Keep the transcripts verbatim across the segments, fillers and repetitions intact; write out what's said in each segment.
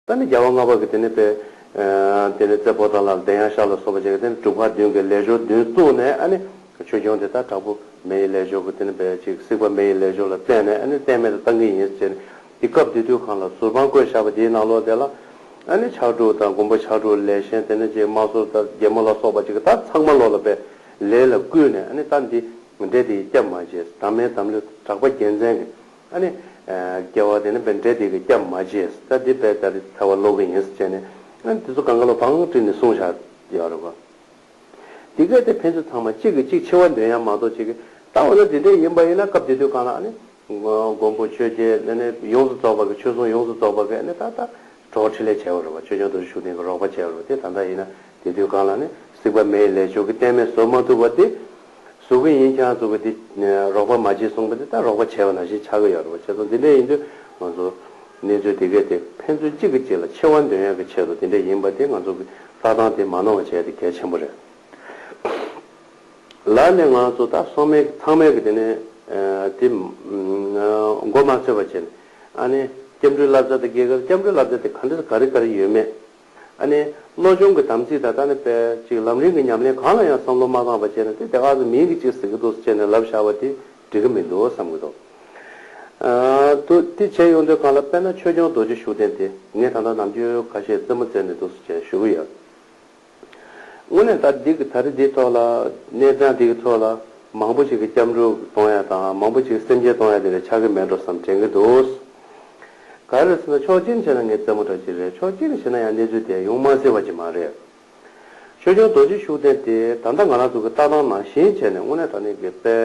ད་ནི་རྒྱལ་བ་ལྔ་པ་གི་དེ་ནི་པའི་དེ་ནི་རྩེ་ཕོ་བྲང་ལ་གདན་ཡང་ཤར་ལ་སོགས་པ་བྱས་དེ་ནི་སྒྲུབ་ཁང་བདུན་གྱི་ལས་སྦྱོར་བདུན་བཙུགས་ནས། ཨ་ནི་ཆོས་སྐྱོང་དེ་ད་དྲག་པོ་མེ་ཡི་ལས་སྦྱོར་གྱི་དེ་ནི་པའི་ཅིག་སྲེག་པ་མེ་ཡི་ལས་སྦྱོར་ལ་བརྟེན་ནས། ཨ་ནི་རྟེན་མེད་དུ་བཏང་གི་ཡིན་ཟེར་ནས། དེ་སྐབས་དེ་དུས་གང་ལ་ཟུར་དཔང་བཀོད་བཞག་པ་དེའི་ནང་ལོགས་དེ་ལ། ཨ་ནི་ཕྱག་དྲུག་དང་མགོན་པོ་ཕྱག་དྲུག་ལས་གཞན་དེ་ནི་ཅིག་དམག་ཟོར་དང་རྒྱལ་མོ་ལ་སོགས་པ་ཅིག་ད་ཚང་མ་ལོག་ལ་པའི་ལས་ལ་བསྐུལ་ནས། ཨ་ནི་ད་འདི་འདྲེ་དེ་སྐྱབས་མ་བྱེད། དམ་མེད་དམ་ལུས་དྲག་པ་རྒྱལ་མཚན་གྱི་ཨ་ནི་སྐྱེ་བ་དེ་ནི་པའི་འདྲེ་དེ་གི་སྐྱབས་མ་བྱེད། ད་འདི་པའི་ད་རེ་ཐལ་བ་ལོག་གི་ཡིན་ཟེར་བྱས་ནས། ཨ་ནི་དེ་ཚོ་གང་ག་ལ་བང་བསྒྲིགས་ནས་གསུངས་བཞག་ཡོད་རེད་བ། དེ་གས་དེ་ཕན་ཚུན་ཚང་མ་གཅིག་གིས་གཅིག་ཆེ་བ་འདོན་ཡ་མ་གཏོགས། གཅིག་གིས་ད་འོ་ན་དེ་འདྲས་ཡིན་པ་ཡིན་ན། སྐབས་དེ་དུས་གང་ལ་ཨ་ནི་མགོན་པོ་ཆོས་རྒྱལ་ནི་ནི་ཡོངས་སུ་རྫོགས་པ་གི་ཆོས་སྲུང་ཡོངས་སུ་རྫོགས་པ་གི་ཨ་ནི་ད་ལྟ་གྲོགས་འཕྲིན་ལས་བྱས་པ་རེད་བ། ཆོས་སྐྱོང་རྡོ་རྗེ་ཤུགས་ལྡན་གྱི་རོགས་པ་བྱས་པ་རེད་བ། དེ་ད་ལྟ་ཡིན་ན་དེ་དུས་གང་ལ་ནི་སྲེག་པ་མེ་ཡི་ལས་སྦྱོར་གྱི་རྟེན་མེད་བཟོ་མ་ཐུབ་པ་དེ། བཟོ་གི་ཡིན་ཀྱང་བཟོ་གི་དེ་རོགས་པ་མ་བྱེད་གསུངས་པ་དེ་ད་རོགས་པ་བྱས་པ་ནང་བཞིན་ཆགས་ཀྱི་ཡོད་རེད་བ། བྱས་ཙང་དེ་འདྲས་ཡིན་དུས་ང་ཚོ་གནས་ཚུལ་དེ་གས་དེ་ཕན་ཚུན་གཅིག་གིས་གཅིག་ལ་ཆེ་བ་འདོན་ཡག་གི་ཆེད་དུ་དེ་འདྲས་ཡིན་པ་དེ་ང་ཚོ་གི་ལྟ་སྟངས་དེ་མ་ནོར་བ་བྱས་ཏེ་གལ་ཆེན་པོ་རེད། ལར་ནས་ང་ཚོ་ད་སོང་མེད་ཚང་མས་གི་དེ་ནས་དེ་མགོ་མ་ཚོས་པ་བྱས་ནས། ཨ་ནི་སྐྱབས་འགྲོའི་བསླབ་བྱ་དང་རྒྱལ་ཁབ་སྐྱབས་འགྲོའི་བསླབ་བྱ་དེ་ག་འདྲ་ག་རེ་ག་རེ་ཡོད་མེད། ཨ་ནི་བློ་སྦྱོང་གི་དམ་ཚིག་དང་། ད་ནི་པའི་ཅིག་ལམ་རིམ་གྱི་ཉམས་ལེན་གང་ལ་ཡང་བསམ་བློ་མ་བཏང་བ་བྱས་ན། དེ་དེ་ག་ཚོད་མིང་གི་ཅིག་ཟེར་གི་འདུག་ཟེར་བྱས་ནས་ལབ་བཞག་པ་དེ་འགྲིག་གི་མི་འདུག་བསམ་གི་འདུག་ཨ་དུ་དེ་བྱས་ཡོང་དུས་གང་ལ་དཔེར་ན་ཆོས་སྐྱོང་རྡོ་རྗེ་ཤུགས་ལྡན་དེ་ངས་ད་ལྟ་ནམ་རྒྱུན་ཁ་ཤས་རྩེད་མོ་རྩེ་ནས་འདུག་ཟེར་བྱས་ཞུ་གི་ཡོད། དངོས་གནས་ད་འདི་གི་ད་རེས་འདིའི་ཐོག་ལ་གནས་སྟངས་འདི་གི་ཐོག་ལ་མང་པོ་ཞིག་གིས་སྐྱབས་འགྲོ་གཏོང་ཡ་དང་། མང་པོ་ཞིག་སེམས་བསྐྱེད་གཏོང་ཡ་དེ་འདྲ་ཆགས་ཀྱི་མེད་འགྲོ་བསམ་དྲན་གྱི་འདུག་ག་རེ་ཟེར་ན་ཕྱོགས་གཅིག་ནས་བྱས་ན་ངས་རྩེད་མོ་འདྲ་ཅིག་རེད། ཕྱོགས་གཅིག་ནས་བྱས་ན་ཡང་གནས་ཚུལ་དེ་ཡོང་མ་སྲིད་པ་ཅིག་མ་རེད། ཆོས་སྐྱོང་རྡོ་རྗེ་ཤུགས་ལྡན་དེ་ད་ལྟ་ང་རང་ཚོ་གི་ལྟ་སྟངས་ནང་བཞིན་བྱས་ནས། དངོས་གནས་དྲང་གནས་ཀྱི་དཔེ་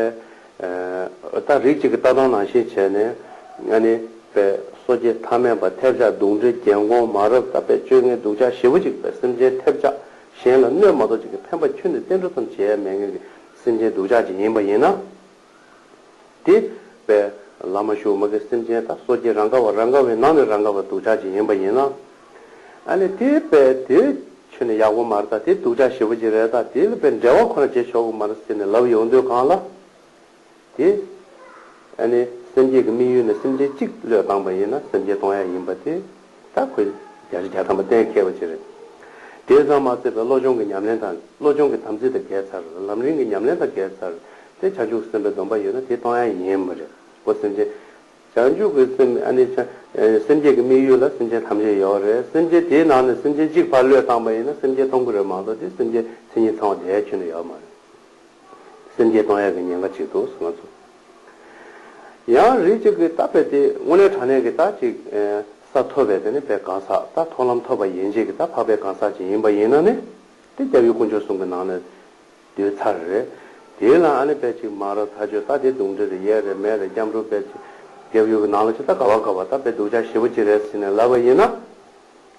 ད་རིགས་གཅིག་གི་ལྟ་སྟངས་ནང་བཞིན་བྱས་ནས། ཨ་ནི་དཔེ་སོ་སྐྱེ་ཐ་མལ་པ་ཐལ་ལྕག་གདོན་འདྲེ་རྒྱལ་འགོང་མ་རབས་ད་དཔེ་སྤྱོད་ངན་སྡུག་ཅག་ཞེ་པོ་ཅིག་དཔེ་སེམས་ཅན་ཐལ་ལྕག་གཞན་ལ་གནོད་མ་གཏོགས་ཅིག་གི་ཕན་པ་ཁྱོན་ནས་བསྟན་འགྲོ་ཙམ་བྱེད་ཡ་མེད་མཁན་གྱི་སེམས་ཅན་སྡུག་ཅག་ཅིག་ཡིན་པ་ཡིན་ན། དེ་དཔེ་ལ་མ་ཞུགས་མ་གི་སེམས་ཅན་ད་སོ་སྐྱེ་རང་ག་བ་རང་ག་བའི་ནང་ནས་རང་ག་བ་སྡུག་ཅག་ཅིག་ཡིན་པ་ཡིན་ན། ཨ་ནི་དེ་དཔེ་དེ་ཁྱོན་ནས་ཡག་པོ་མ་རེད། ད་དེ་སྡུག་ཅག་ཞེ་པོ་ཅིག་རེད། ད་དེ་ལ་དཔེ་འབྲེལ་བ་ཁོ་རང་བྱེད་ཆོག་གི་མ་རེད་ཟེར་ནས་ལབ་ཡོང་དུས་གང་ལ། དེ་ཨ་ནི་སེམས་བསྐྱེད་ཀྱི་དམིགས་ཡུལ་ནི་སེམས་ཅན་གཅིག་བློས་བཏང་པ་ཡིན་ན་སེམས་བསྐྱེད་གཏོང་ཡ་ཡིན་པ་དེ། ད་ཁོས་བརྒྱ་ཆ་བརྒྱ་ཐམ་པ་གཏན་འཁེལ་བ་ཅིག་རེད། དེ་ཙམ་མ་ཟད་པའི་བློ་སྦྱོང་གི་ཉམས་ལེན་དང་། བློ་སྦྱོང་གི་དམ་ཚིག་དང་འགལ་ཚར། ལམ་རིམ་གྱི་ཉམས་ལེན་དང་འགལ་ཚར། དེ་བྱང་ཆུབ་སེམས་དཔའི་སྡོམ་པ་ཡོད་ན་དེ་གཏོང་ཡ་ཡིན་པ་རེད། ཁོ་སེམས་ཅན་བྱང་ཆུབ་ཀྱི་སེམས། ཨ་ནི་བྱ་སེམས་བསྐྱེད་ཀྱི་དམིགས་ཡུལ་ལ་སེམས་ཅན་ཐམས་ཅད་ཡོད་རེད། སེམས་ཅན་དེའི་ནང་ནས་སེམས་ཅན་གཅིག་ཕར་བློས་བཏང་པ་ཡིན་ན་སེམས་ཅན་གཏོང་གི་རེད་མ་གཏོགས། དེ་སེམས་ཅན་མཚན་ཉིད་ཚང་བ་དེ་ཁྱོན་ནས་ཡོད་མ་རེད། སེམས་བསྐྱེད་གཏོང་ཡག་གི་ཉེན་ཁ་ཅིག་འདུག་ཟེར། ང་ཚོ་ཡང་རིགས་གཅིག་གིས་ད་དཔེ་དེ་དངོས་གནས་དྲང་གནས་ཀྱི་ད་ཅིག་ས་ཐོབ་པའི་དེ་ནི་དཔེ་གང་ཟག་ད་མཐོང་ལམ་ཐོབ་པ་ཡན་ཆད་ཀྱི་ད་འཕགས་པའི་གང་ཟག་ཅིག་ཡིན་པ་ཡིན་ན་ནི། དེ་སྐྱབས་ཡུལ་དཀོན་མཆོག་གསུམ་གྱི་ནང་ནས་སྡོད་ཚར་རེད། དེ་ལ་ཨ་ནི་དཔེ་ཅིག་མ་རབས་ཐག་ཆོད་ད་དེ་གདོན་འདྲེ་རེད། ཡས་རེད། མས་རེད། སྐྱབས་འགྲོ་དཔེ་ཅིག་སྐྱབས་ཡུལ་གྱི་ནང་ལ་ཅིག་ད་ག་བ་ག་བ་ད་དཔེ་སྡུག་ཅག་ཞེ་པོ་ཅིག་རེད་ཟེར་ནས་ལབ་པ་ཡིན་ན།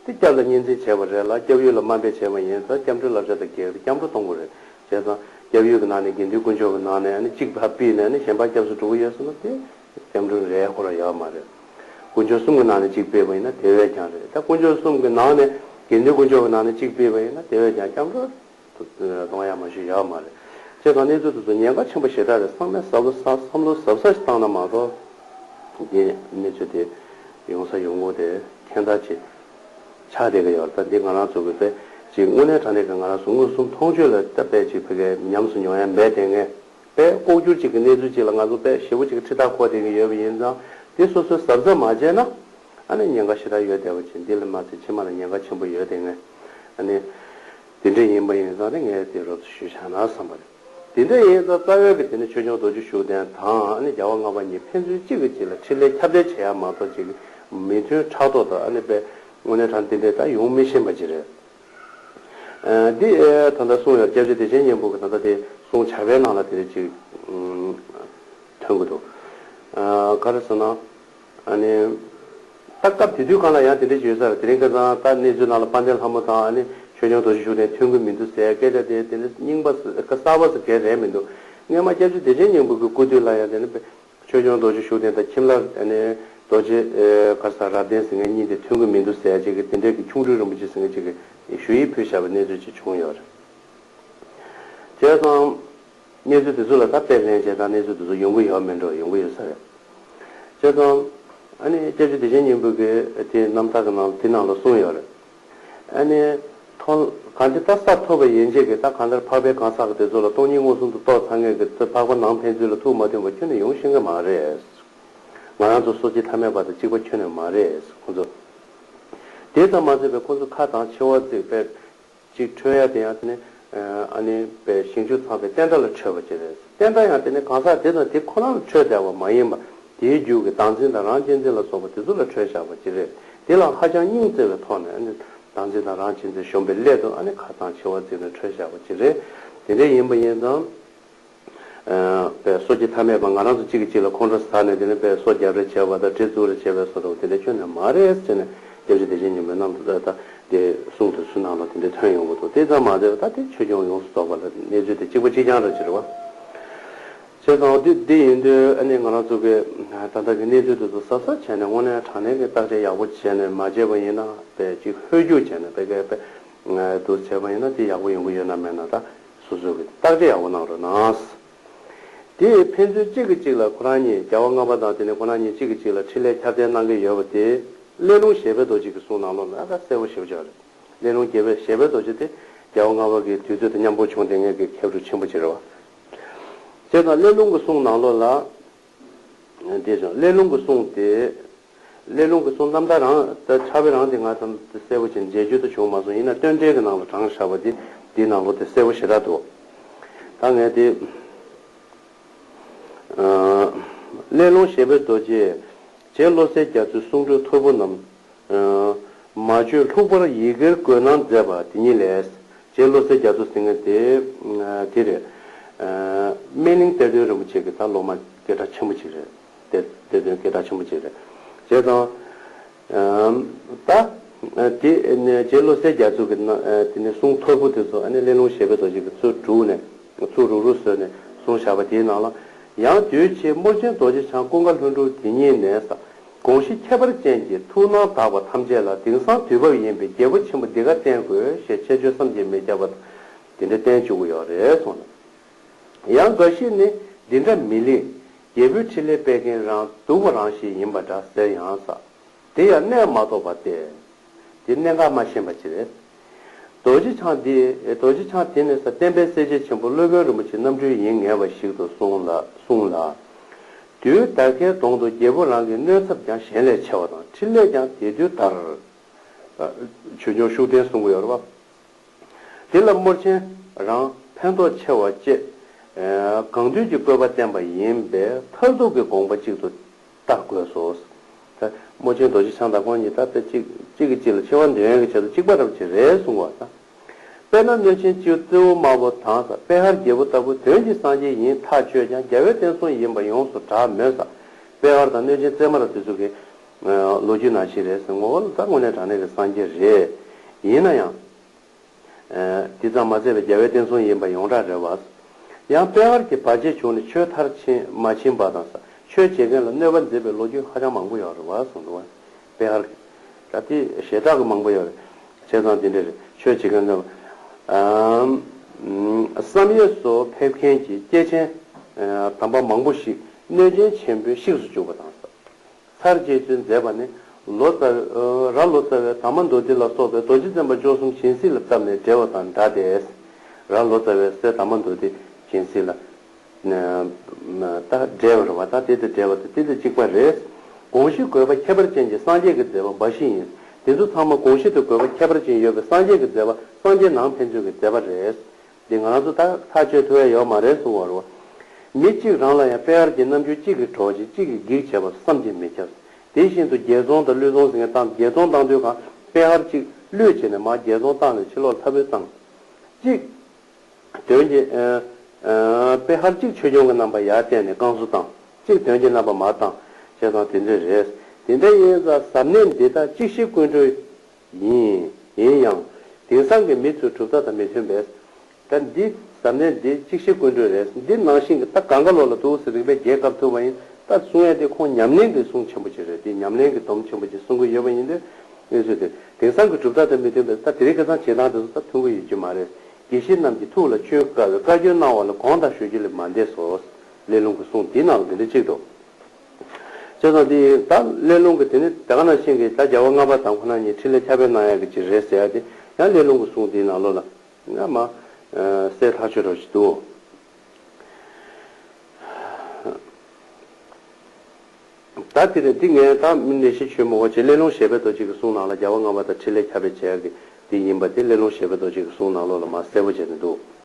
དེ་སྐྱབས་ལ་གཉེར་འཛིན་བྱས་པ་རེད་ལ། སྐྱབས་ཡུལ་ལ་དམའ་འབེབས་བྱས་པ་ཡིན་ཙང་སྐྱབས་འགྲོའི་བསླབ་བྱ་དང་འགལ་ཏེ་སྐྱབས་འགྲོ་གཏོང་དགོས་རེད། བྱས་ཙང་སྐྱབས་ཡུལ་གྱི་ནང་ནས་དགེ་འདུན་དཀོན་མཆོག་གི་ནང་ནས་ཨ་ནི་གཅིག་ཕར་ཕུད་ནས་ཨ་ནི་གཞན་པ་སྐྱབས་སུ་འགྲོ་གི་ཡོད་ཟེར་ན་དེ་སྐྱབས་འགྲོ་རེད་ཁོ་རང་ཡོད་མ་རེད། དཀོན་མཆོག་གསུམ་གྱི་ནང་ནས་གཅིག་ཕུད་པ་ཡིན་ན་དེ་བས་ཀྱང་རེད། ད་དཀོན་མཆོག་གསུམ་གྱི་ནང་ནས་དགེ་འདུན་དཀོན་མཆོག་གི་ནང་ནས་གཅིག་ཕུད་པ་ཡིན་ན་དེ་བས་ཀྱང་སྐྱབས་འགྲོ་གཏོང་ཡ་མ་ཞིག་ཡོད་མ་རེད། བྱས་ཙང་གནས་ཚུལ་དེ་ཚོ་ཉེན་ཁ་ཆེན་པོ་ཞེ་དྲག་རེད། བསམ་མེད་ཟབ་ལོ་ཟབ་བསམ་བློ་ཟབ་ས་ཞིག་བཏང་ན་མ་གཏོགས། འདི་གནས་ཚུལ་དེ་ཡོང་ས་ཡོང་ངོ་དེ་ཁྱད་མཚར་ཅིག་ཆགས་བསྡད་ཀྱི་ཡོད་རེད། ད་འདི་ང་རང་ཚོ་གི་དཔེ་ཅིག་དངོས་གནས་དྲང་གནས་ཀྱི་ང་རང་ཚོ་མངོན་སུམ་མཐོང་ཆོས་ལ་ད་དཔེ་ཅིག་ཕ་གིར་ཉམས་སུ་མྱོང་ཡ་མེད་དེ། ངས་དཔེ་ལྐོག་གྱུར་ཅིག་གི་གནས་ཚུལ་ཅིག་ལ་ང་ཚོ་དཔེ་ཞེ་པོ་ཅིག་གི་ཁྲི་ཐག་གོ་བསྡད་ཀྱི་ཡོད་པ་ཡིན་ཙང་། འདི་སོ་སོས་གཟབ་གཟབ་མ་བྱས་ན། ཨ་ནི་ཉེན་ཁ་ཞེ་དྲག་ཡོད་བསྡད་པ་ཅིག་འདི་ལ་མ་ཚད་ཕྱི་མ་ལ་ཉེན་ཁ་ཆེན་པོ་ཡོད་དེ། ངས་ཨ་ནི་དེ་འདྲ་ཡིན་པ་ཡིན་ཙང་ནི་ངས་དེ་རོབ་ཙམ་ཞུས་བཞག་ན་བསམ་པ་རེད། དེ་འདྲ་ཡིན་ཙང་རྩ་བའི་གི་དེ་ནི་ཆོས་སྐྱོང་རྡོ་རྗེ་ཤུགས་ལྡན་དང་ཨ་ནི་རྒྱལ་བ་ལྔ་པ་གཉིས་ཕན་ཚུན་གཅིག་གིས་གཅིག་ལ་འཕྲིན་ལས་ཁྱབ་གདལ་བྱེད་ཡ་མ་གཏོགས་ཅིག་མི་མཐུན་ཕྲག་དོག་དང་ཨ་ནི་དཔེ་དངོས་གནས་དྲང་འདི་འདྲ་ད་ཡོང་མི་ཤེས་པ་ཅིག་རེད། ཨ་འདི་ཨེ་ད་ལྟ་གསུངས་ཡོད། སྐྱབས་རྗེ་བདེ་ཆེན་སྙིང་པོ་གི་ད་ལྟ་དེ་གསུང་བྱ་བའི་ནང་ལ་དེ་རེད་ཅིག་ཨུམ་ཐོན་གྱི་འདུག་ཨ་ག་རེ་ཟེར་ན། ཨ་ནི། ད་སྐབས་དེ་དུས་སྒང་ལ་ཡང་དེ་འདྲ་ཞིག་ཡོད་ས་རེད། དེ་རིང་ཁ་སང་ད་གནས་ཚུལ་ནང་ལ་དཔལ་ལྡན་ལྷ་མོ་དང་ཨ་ནི་ཆོས་སྐྱོང་རྡོ་རྗེ་ཤུགས་ལྡན་མཐུན་གྱི་མི་འདུག་ཟེར་སྐད་ཆ་དེ་དེ་འདྲ་རྙིང་པ་ཟེར་གསར་པ་ཟེར་གང་རེད་མི་འདུག་སྔོན་མ་སྐྱབས་རྗེ་བདེ་ཆེན་སྙིང་པོ་གི་སྐུ་དུས་ལ་ཡང་དེ་ནི་ཆོས་སྐྱོང་རྡོ་རྗེ་ཤུགས་ལྡན་དང་ཁྱིམ་ལྷ་ཨ་ནི་རྡོ་རྗེ་ཨེ་ག་རེ་ཟེར་རབ་བརྟན་ཟེར་མཁན་གཉིས་དེ་མཐུན་གྱི་མི་འདུག་ཟེར་ཅིག་གི་དེ་འདྲའི་གི་ཁྱུང་སྤྲུལ་རིན་པོ་ཆེ་ཟེར་མཁན་ཅིག་གི་ཞུ་ཡིག་ཕུལ་བཞག་པའི་གནས་ཚུལ་ཅིག་བྱུང་ཡོད་རེད། བྱས་ཙང་། གནས་ཚུལ་དེ་ཚོ་ལ་ད་དཔེ་ལེན་བྱས་ཙང་གནས་ཚུལ་དེ་ཚོ་ཡོང་གི་ཡོད་མེད་འགྲོ་ཡོང་གི་ཡོད་ས་རེད། བྱས་ཙང་ ཨ་ནི་སྐྱབས་རྗེ་བདེ་ཆེན་སྙིང་པོ་གིས་དེ་རྣམ་ཐར་གྱི་ནང་དེ་ནང་ལ་གསུངས་ཡོད་རེད། ཨ་ནི་ཐོ་གང་ཅི་ད་ས་ཐོབ་པ་ཡན་ཆད་ཀྱིས་ད་གང་ལྟར་འཕགས་པའི་གང་ཟག་གི་དེ་ཚོ་ལ་སྟོང་ཉིད་མངོན་སུམ་དུ་རྟོགས་ཚར་མཁན་གྱི་འཕགས་པ་ནང་ཕན་ཚུན་ལ་ཐུགས་མ་མཐུན་པ་ཁྱོན་ནས་ཡོང་ཤེས་ཀྱི་མ་རེད། ང་རང་ཚོ་སོ་སྐྱེ་ཐ་མལ་པ་དང་གཅིག་པ་ཁྱོན་ནས་མ་རེད་ཁོང་ཚོ། དེ་ཙམ་མ་ཟད་པའི་ཁོང་ཚོ་ཁ་དང་མཆེ་བ་གཅིག་པའི་གཅིག་འཕྲོད་ཡ་དེ་ཡང་དེ་ནི་ཨ་ནི་པའི་ཞིང་བཅུ་ཚང་པའི་བསྟན་དགྲ་ལ་འཕྲོད་པ་ཅིག་རེད། བསྟན་དགྲ་ཡང་དེ་ནི་གང་ཟག་དེ་དང་དེ་ཁོ་རང་ལ་འཕྲོད་བསྡད་པ་མ་ཡིན་པ་དེའི་རྒྱུད་ཀྱི་བདག་འཛིན་དང་རང་གཅེས་འཛིན་ལ་སོགས་པ་དེ་ཚོ་ལ་འཕྲོད་བཞག་པ་ཅིག་རེད། དེ་ལ་ཧ་ཅང་སྙིང་བརྩེ་བའི་ཐོག་ནས་ཨ་ནི་བདག་འཛིན་དང་རང་གཅེས་འཛིན་གཞོམ་པའི་སླད་དུ་ཨ་ནི་ཁ་དང་མཆེ་བ་གཅིག་ནས་འཕྲོད་བཞག་པ་ཅིག་རེད། དེ་འདྲ་ཡིན་པ་ཡིན་ཙང་། པའི་སོ་སྐྱེ་ཐ་མལ་པ་ང་རང་ཚོ་གཅིག་གིས་གཅིག་ལ་ཁོང་ཁྲོ་ཟ་ནས་དེ་ནས་པའི་སོ་རྒྱབ་རེས་བྱས་པ་དང་གྲི་བཙུགས་རེས་བྱས་པའི་བཟོ་འདྲ་བོ་དེ་འདྲ་ཁྱོན་ནས་མ་རེད་ཟེར་ནས་སྐྱབས་རྗེ་བདེ་ཆེན་སྙིང་པོའི་རྣམ་ཐར་ད་དེ་གསུང་དུ་ཚུལ་ནང་ལ་དེ་འདྲ་ཐོན་ཡོང་གི་འདུག་དེ་ཙམ་མ་ཟད་པ་ད་དེ་ཆོས་སྐྱོང་ཡོངས་སུ་རྫོགས་པ་ལ་གནས་ཚུལ་དེ་གཅིག་པ་གཅིག་རྐྱང་རེད་ཅེས་རེད་བ། བྱས་ཙང་འདི་འདི་ཡིན་དུས་ཨ་ནི་ང་རང་ཚོ་གི་ད་ལྟ་གི་གནས་ཚུལ་དེ་ཚོ་གཟབ་གཟབ་བྱས་ནས་དངོས་གནས་དྲང་གནས་ཀྱི་བརྟག་དཔྱད་ཡག་པོ་བྱས་ནས་མ་བྱས་པ་ཡིན་ན་པའི་ཅིག་ཧོལ་རྒྱུག་བྱས་ནས་པའི་གི་པའི་འདུག་བྱས་པ་ཡིན་ན་དེ་ཡག་པོ་ཡོང་གི་ཡོད་ན་མེད་ན་ད། སོ་སོ་གི་བརྟག་དཔྱད་ཡག་པོ་གནང་རོགས་གནང་། དེ་ཕན་ཚུན་གཅིག་གིས་གཅིག་ལ་ཁོ་རང་གཉིས་རྒྱལ་བ་ལྔ་པ་དང་དེ་ནས་ཁོ་རང་གཉིས་གཅིག་གིས་གཅིག་ལ་འཕྲིན་ལས་ཁྱབ་གདལ་གནང་གི་ཡོད་པ་དེ་གླེ་ལུང་བཞད་པའི་རྡོ་རྗེ་གི་གསུང་ནང་ལོགས་ལ་ཨ་ད་གསལ་པོ་ཞེ་པོ་ཅིག་རེད། གླེ་ལུང་བཞད་པའི་བཞད་པའི་རྡོ་རྗེ་དེ་རྒྱལ་བ་ལྔ་པ་གི་དུས་ཚོད་དང་མཉམ་པོ་བྱུང་བསྡད་མཁན་གྱི་མཁས་གྲུབ་ཆེན་པོ་ཅིག་རེད་བ། བྱས་ཙང་གླེ་ལུང་གི་གསུང་ནང་ལོགས་ལ། དེ་བཞིན་གླེ་ལུང་གི་གསུང་དེ། གླེ་ལུང་གི་གསུང་རྣམ་ཐར་རང་ད་ཕྱག་དཔེ་རང་དེ་ང་ཚོ་གསལ་པོ་ཅིག་མཇལ་རྒྱུ་དུ་བྱུང་མ་སོང་ཡིན་ན་སྟོད་འགྲེལ་གྱི་ནང་ལ་དྲངས་བཞག་པ་དེ་དེའི་ནང་ལོགས་དེ་གསལ་པོ་ཞེ་དྲག་འདུག་ད་ངས་དེ་གླེ་ལུང་བཞད་པའི་རྡོ་རྗེ། རྗེ་བློ་གསལ་རྒྱ་མཚོའི་གསུང་སྒྲོས་ཐོར་བུ་རྣམས། མ་བརྗོད་ལྷུག་པར་ཡི་གེར་བཀོད་གནང་མཛད་པ་དེ་ཉིད་ལས། རྗེ་བློ་གསལ་རྒྱ་མཚོ་ཟེར་མཁན་དེ་དེ་རེད། སྨན་གླིང་གཏེར་སྟོན་རིན་པོ་ཆེ་གི་ད་སློབ་མ་སྐད་གྲགས་ཆེན་པོ་ཅིག་རེད། གཏེར་གཏེར་སྟོན་སྐད་གྲགས་ཆེན་པོ་ཅིག་རེད། བྱས་ཙང་ད་དེ་རྗེ་བློ་གསལ་རྒྱ་མཚོ་གི་དེ་ནས་གསུང་ཐོར་བུ་དེ་ཚོ་ཨ་ནི་གླེ་ལུང་བཞད་པའི་རྡོ་རྗེ་གི་ཚུར་བསྒྲུགས་ནས་ཚུར་རུག་རུག་བཟོས་ནས་གསུངས་བཞག་པ་དེའི་ནང་ལ། ཡང་དུས་ཕྱིས་རྨོར་ཆེན་རྡོ་རྗེ་འཆང་ཀུན་དགའ་ལྷུན་གྲུབ་དེ་ཉིད་ནས་ས། དགོངས་གཞི་ཁྱད་པར་ཅན་གྱི་ཐུགས་སྣང་དག་པ་ཐམས་ཅད་ལ་དེང་སང་དུས་བབ་ཡིན་པས་རྒྱལ་པོ་ཆེན་པོ་འདི་ག་བསྟེན་དགོས་ཞེས་ཆེ་ཆུང་བསམ་གྱིས་མི་ཁྱབ་པ་དེ་འདྲ་བསྟན་བཅུག་གི་ཡོད་རེད་གསུངས། ཡང་འགའ་ཞིག་ནི་འདི་འདྲ་མི་ལེགས། རྒྱལ་པོའི་ཕྲིན་ལས་སྤེལ་མཁན་རང་སྡུག་པ་རང་ཞིག་ཡིན་པ་འདྲ་ཟེར་ཡང་ས། དེ་ཡང་གནད་མ་རྟོགས་པ་སྟེ། དེ་གནད་འགག་མ་ཤེས་པ་ཅིག་རེད། རྡོ་རྗེ་འཆང་འདི་རྡོ་རྗེ་འཆང་དེ་ནི་ས་བསྟན་པའི་གསལ་བྱེད་ཆེན་པོ་སློབ་དཔོན་རིན་པོ་ཆེ་རྣམ་འཕྲུལ་ཡིན་ངེས་པ་ཞིག་ཏུ་གསུངས་ལ་གསུངས་ལ། དུས་ད་གའི་གདོང་དུ་རྒྱལ་པོ་རང་གི་གནོད་ཚབས་ཀྱང་གཞན་ལས་ཆེ་བ་དང་ཕྲིན་ལས་ཀྱང་དེ་དུས་ལྟར། ཆོས་སྐྱོང་ཤུགས་ལྡན་གསུང་གི་ཡོད་རེད་བ། དེ་ལ་རྨོར་ཆེན་རང་ཕན་ཐོགས་ཆེ་བ་བཅས། གང་འདུལ་གྱི་བཀོད་པ་བསྟན་པ་ཡིན་པས་མཐར་ཐུག་གི་དགོངས་པ་གཅིག་ཏུ་བལྟ་དགོས་སོ། ད་རྨོ་ཆེན་རྡོ་རྗེ་འཆང་དང་ཁོང་གཉིས་ད་ལྟ་གཅིག་གཅིག་གིས་གཅིག་ལ་ཆེ་བ་འདོན་ཡག་གི་ཆེད་དུ་གཅིག་པ་འདྲ་པོ་ཅིག་རེད་གསུང་བ་དང་། དཔེར་ན་གནོད་སྦྱིན་སྤྱི་བོ་རྩེ་བོ་དམར་པོ་དང་ས་པེ་ཧར་རྒྱལ་པོ་ལྟ་བུ་དོན་གྱི་སངས་རྒྱས་ཡིན་ཐག་ཆོད་ཀྱང་རྒྱལ་བའི་བསྟན་སྲུང་ཡིན་པ་ཡོངས་སུ་གྲགས་མོད་ས། པེ་ཧར་དང་གནོད་སྦྱིན་རྩེ་དམར་དེ་ཚོ་གི་ལོ་རྒྱུས་ནང་བཞིན་རེད་ཟེར་ངོ་བོ་ལ་ད་དངོས་གནས་དྲང་གནས་ཀྱི་སངས་རྒྱས་རེད། ཡིན་ན་ཡང་། དེ་ཙམ་མ་ཟད་པའི་རྒྱལ་བའི་བསྟན་སྲུང་ཡིན་པ་ཡོངས་གྲགས་རེད་བ། ཡང་པེ་ཧར་གྱི་བར་ཆད་བྱུང་ནས་ཆོས་མཐར་ཕྱིན་མ་ཕྱིན་པ་དང་ས་ཆོས་བྱེད་མཁན་ལ་གནོད་པ་མཛད་པའི་ལོ་རྒྱུས་ཧ་ཅང་མང་པོ་ཡོད་རེད་བ་གསུངས་འདུག་བ། པེ་ཧར་གྱི་ད་དེ་ཞེ་དྲག་གི་མང་པོ་ཡོད་རེད། བྱས་ཙང་དེ་འདྲ་རེད་ཆོས་བྱེད་མཁན་གནོད་པ། བསམ་ཡས་སུ་ཕེབས་མཁན་གྱི་སྐྱེས་ཆེན་དམ་པ་མང་པོ་ཞིག་གནོད་སྦྱིན་ཆེན་པོས་གཤེགས་སུ་བཅུག་པ་དང་ས། ཚར་གཅོད་ཚུལ་མཛད་པ་ནི་ལོ་ཙཱ་བའི་ར་ལོ་ཙཱ་བའི་དར་མ་མདོ་སྡེ་ལ་སོགས་པའི་རྡོ་རྗེ་འཛིན་པ་བཅུ་གསུམ་སྦྱིན་སྲེག་ལ་བཏབ་ནས་བསྒྲལ་བ་དང་འདྲ་སྟེ། ར་ལོ་ཙཱ་བའི་སྲས་དར་མ་མདོ་སྡེ་སྦྱིན་སྲེག་ལ་ད་བསྒྲལ་བ་རེད་བ། ད་དེ་དང་བསྒྲལ་བ་དང་དེ་དང་གཅིག་པ་རེད། དགོངས་གཞི་དགོས་པ་ཁྱད་པར་ཅན་གྱི་སངས་རྒྱས་ཀྱི་མཛད་པ་འབའ་ཞིག་ཡིན། དེ་ཚོ་ཚང་མ་དགོངས་གཞི་དང་དགོས་པ་ཁྱད་པར་ཅན་ཡོད་པའི་སངས་རྒྱས་ཀྱི་མཛད་པ་སངས་རྒྱས་ནང་ཕན་ཚུན་གྱི་མཛད་པ་རེད། འདི་ང་རང་ཚོ་ད་ཐག་གཅོད་ཐུབ་ཡ་ཡོད་མ་རེད་གསུང་བ་རེད་བ། མི་གཅིག་རང་ལ་ཡང་པེ་ཧར་གྱི་རྣམ་འགྱུར་གཅིག་གིས་གྲོགས་བྱེད་གཅིག་གིས་འགེགས་བྱེད་པ་བསམ་གྱིས་མི་ཁྱབ། དེ་བཞིན་དུ་རྒྱལ་ཚོང་དང་བློས་ཚོང་ཟེར་མཁན་བཏང་རྒྱལ་ཚོང་བཏང་དུས་གང་པེ་ཧར་གཅིག་བློས་བྱས་ནས་མར་རྒྱལ་ཚོང་བཏང་ནས་ཕྱི་ལོགས་ལ་འཐབ་རྩོད་བཏང་། གཅིག་དོན་གྱི་པེ་ཧར་གཅིག་ཆོས་སྐྱོང་གི་རྣམ་པ་ཡར་བསྟན་ནས་བསྐང་གསོ་བཏང་། གཅིག་དོན་གྱི་རྣམ་པ་མར་བཏང་། བྱས་ཙང་དེ་འདྲ་རེད། དེ་འདྲ་ཡིན་ཙང་གཟབ་གནད་འདི་དག་གཅིག་ཤེས་ཀུན་གྲོལ། ཡིན། ཡིན་ཡང་། དེང་སང་གི་མི་ཚོའི་གྲུབ་མཐའ་དང་མི་མཐུན་པས། ད་འདི་གཟབ་གནད་འདི་གཅིག་ཤེས་ཀུན་གྲོལ་རེད། འདི་ནང་བཞིན་གྱི་ད་གང་ག་ལོག་ལ་འདུག་ཟེར་རིགས་པས་རྒྱས་བཀབ་ཐུབ་པ་ཡིན། ད་གསུང་ཡ་དེ་ཁོང་ཉམས་ལེན་གྱི་གསུང་ཆེན་པོ་ཅིག་རེད། དེ་ཉམས་ལེན་གྱི་སྡོམ་ཆེན་པོ་ཅིག་གསུང་གི་ཡོད་པ་ཡིན་དུས་གནས་ཚུལ་དེ་དེང་སང་གི་གྲུབ་མཐའ་དང་མི་མཐུན་པས། ད་དེ་རིང་ཁ་སང་བྱེད་སྟངས་དེ་ཚོ་ད་མཐུན་གྱི་ཡོད་ཀྱི་མ་རེད། དགེ་བཤེས་རྣམས་ཀྱི་ཐུགས་ལ་ཆུད་བཀའ་བའི་བཀའ་བཀྱོན་གནང་བ་ལ་དགོངས་དག་ཞུ་རྒྱུ་ལས་མ་འདས་སོ། གླེ་ལུང་གི་གསུང་འདི་ནང་ལ་འདི་འདྲ་གཅིག་འདུག་བྱས་ཙང་དེ་ད་སླད་ལུང་གི་དེ་ནི་ད་ག་ནང་བཞིན་གྱི་ད་རྒྱལ་བ་ལྔ་པ་དང་ཁོ་ན་གཉིས་འཕྲིན་ལས་ཁྱབ་སྤེལ་གནང་ཡག་གི་ཅིག་རེད་ཟེར་ཡག་དེ་ཡང་སླད་ལུང་གི་གསུང་དེའི་ནང་ལོགས་ལ་ང་མ་གསལ་ཐག་ཆོད་རོ་ཞིག་འདུག་ད་དེ་རེད། འདི་ངས་ད་མི་ནས་ཤི་ཆོས་མོ་བ་ཅེ་སླད་ལུང་ཞེས་པའི་རྡོ་རྗེ་གི་གསུང་ནང་ལ་རྒྱལ་བ་ལྔ་པ་དང་འཕྲིན་ལས་ཁྱབ་སྤེལ་བྱེད་ཡག་གི་དེ་ཡིན་པ་དེ་སླད་ལུང་ཞེས་པའི་རྡོ་རྗེ་གི་གསུང་ནང་ལོགས་ལ་མ་གསལ་པོ་བྱས་ནས་འདུག